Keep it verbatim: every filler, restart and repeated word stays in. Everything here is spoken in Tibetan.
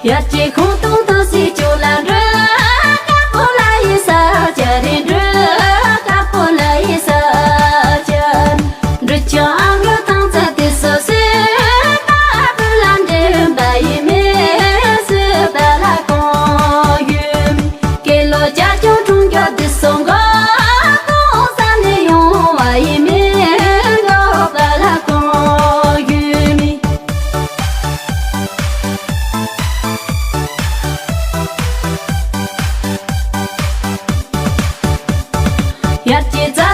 ཡར་གྱི་ཁོང་སྟོང་དུ་སྲིད་ཇོ་ལ་འགྲོ། དཀར་པོ་ལ་ཡི་ས་ཆ་རེ་འགྲོ། དཀར་པོ་ལ་ཡི་ས་ཆ། འགྲུལ་ཆ་ཨ་རུ་ཐང་ཚ་དེ་སོ་སོའི་ད་བུ་ལ་འདྲེན་པ་ཡི་མེ་སུ་པ་ལ་གང་ཡོད། སྐེ་ལོ་བརྒྱ་ཅུང་གྲོང་ཁྱེར་དེ་སོང་གོ། གང་ས་ནས་ཡོང་བ་ཡི་མེ་ལོ་པ་ལ་གང་ཡོད་མི། ཡར་གྱི་རྩ་